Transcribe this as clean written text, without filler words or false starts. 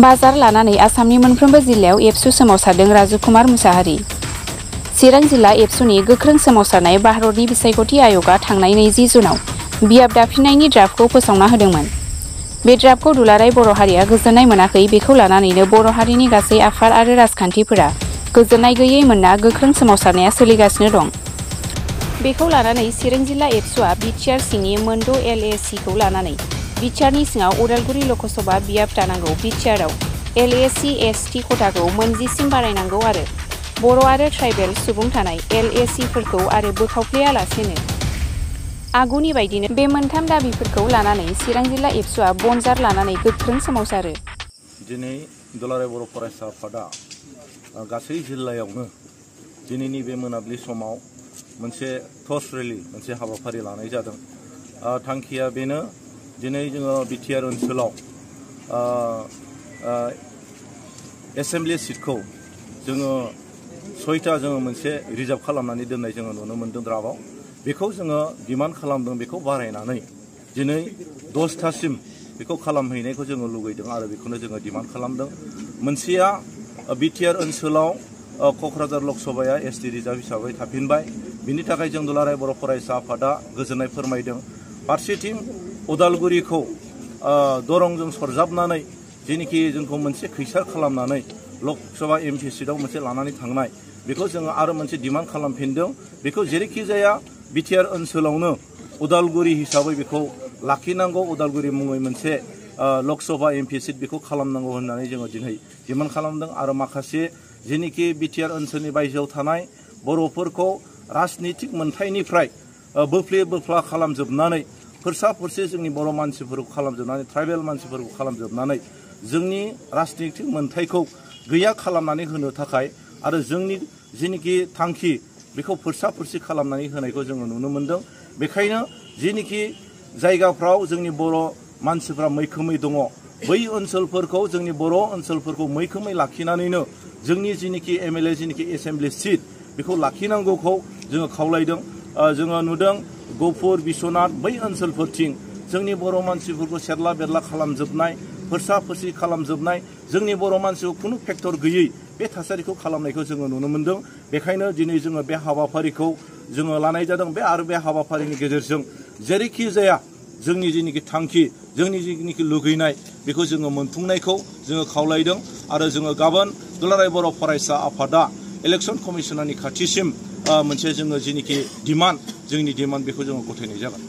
बाजार लानानै आसामनि मोनफ्रोमबो जिल्लायाव एबसु सोमावसारदों राजुकुमार मुसाहारि। चिरां जिल्ला एबसुनि गोख्रों सोमावसारनाय भारतनि बिसायख'थि आय'गआ थांनाय 20 जुनाव बियाब दाफिननायनि ड्राफ्टखौ फोसावना होदोंमोन। बे ड्राफ्टखौ दुलाराय बर' हारिया गोजोननाय मोनाखै। बेखौ लानानैनो बर' हारिनि गासै आफाद आरो राजखान्थिफोरा गोजोननाय गैयै मोनना गोख्रों सोमावसारनाया सोलिगासिनो दं। बेखौ लानानै चिरां जिल्ला एबसुआ बिटिआर सिंनि मोनद' LAC-खौ लानानै बिटिआरनि सिङाव उदालगुरि लकसभा बियाब दानांगौ, बिटिआरआव LAC/ST खथाखौ 10सिम बारायनांगौ आरो बर' आरो ट्राइबेल सुबुं थानाय LAC-फोरखौ आरो बोखावफ्लेयालासेनो आगुनि बायदिनो बे मोनथाम दाबिफोरखौ लानानै चिरां जिल्ला एबसुआ बनजार लानानै गोख्रों सोमावसारो। दिनै दुलाराय बर' फरायसा आफादा गासै जिल्लायावनो दिनैनि बे मोनाबिलि समाव मोनसे टर्च रेलि मोनसे हाबाफारि लानाय जादों। थांखिया बेनो, दिनै जोङो बिटिआर ओनसोलाव एसेम्बलि सिटखौ जोङो 6टा जोङो मोनसे रिजार्भ खालामनानै दोननाय जोङो नुनो मोन्दों ड्राफ्टआव। बेखौ जोङो डिमान्ड खालामदों, बेखौ बारायनानै दिनै 10टासिम बेखौ खालामहैनायखौ जोङो लुगैदों आरो बेखौनो जोङो डिमान्ड खालामदों। मोनसेया बिटिआर ओनसोलाव क'क्राझार लकसभाया ST रिजार्भ हिसाबै थाफिनबाय। बिनि थाखाय जों दुलाराय बर' फरायसा आफादा गोजोननाय फोरमायदों। फारसेथिं उदालगुरिखौ दरंजों सरजाबनानै जेनिखि जोंखौ मोनसे खैसार खालामनानै लकसभा MP सिटआव मोनसे लानानै थांनाय, बेखौ जोङो आरो मोनसे डिमान्ड खालामफिनदों। बेखौ जेरैखि जाया बिटिआर ओनसोलावनो उदालगुरि हिसाबै बेखौ लाखिनांगौ, उदालगुरि मुङै मोनसे लकसभा MP सिट बेखौ खालामनांगौ होननानै जोङो दिनै डिमान्ड खालामदों। आरो माखासे जेनिखि बिटिआर ओनसोलनि बायजोआव थानाय बर'फोरखौ राजनितिक मोनथायनिफ्राय बोफ्ला खालामजोबनानै फोरसा-फोरसि जोंनि बर' मानसिफोरखौ खालामजोबनानै, ट्राइबेल मानसिफोरखौ खालामजोबनानै जोंनि राजनितिक मोनथायखौ गैया खालामनानै होनो थाखाय आरो जोंनि जेनिखि थांखि बेखौ फोरसा-फोरसि खालामनानै होनायखौ जोङो नुनो मोन्दों। बेखायनो जेनिखि जायगाफ्राव जोंनि बर' मानसिफ्रा मैखोमै दङ, बै ओनसोलफोरखौ, जोंनि बर' ओनसोलफोरखौ मैखोमै लाखिनानैनो जोंनि जेनिखि MLA जेनिखि एसेम्बलि सिट बेखौ लाखिनांगौखौ जोङो खावलायदों। जोङो नुदों गहपुर, बिश्वनाथ बै ओनसोलफोरथिं जोंनि बर' मानसिफोरखौ सेरला बेरला खालामजोबनाय, फोरसा-फोरसि खालामजोबनाय, जोंनि बर' मानसिखौ खुनु फेक्टर गैयै बे थासारिखौ खालामनायखौ जोङो नुनो मोन्दों। बेखायनो दिनै जोङो बे हाबाफारिखौ जोङो लानाय जादों। आरो बे हाबाफारिनि गेजेरजों जेरैखि जाया जोंनि जेनिखि थांखि, जोंनि जेनिखि लुगैनाय बेखौ जोङो मोनफुंनायखौ जोङो खावलायदों। आरो जोङो गाबोन दुलाराय बर' फरायसा आफादा इलेक्सन कमिसनारनि खाथिसिम मोनसे जोङो जेनिखि डिमान्ड, जोंनि डिमान्ड बेखौ जोङो गथायनाय जागोन।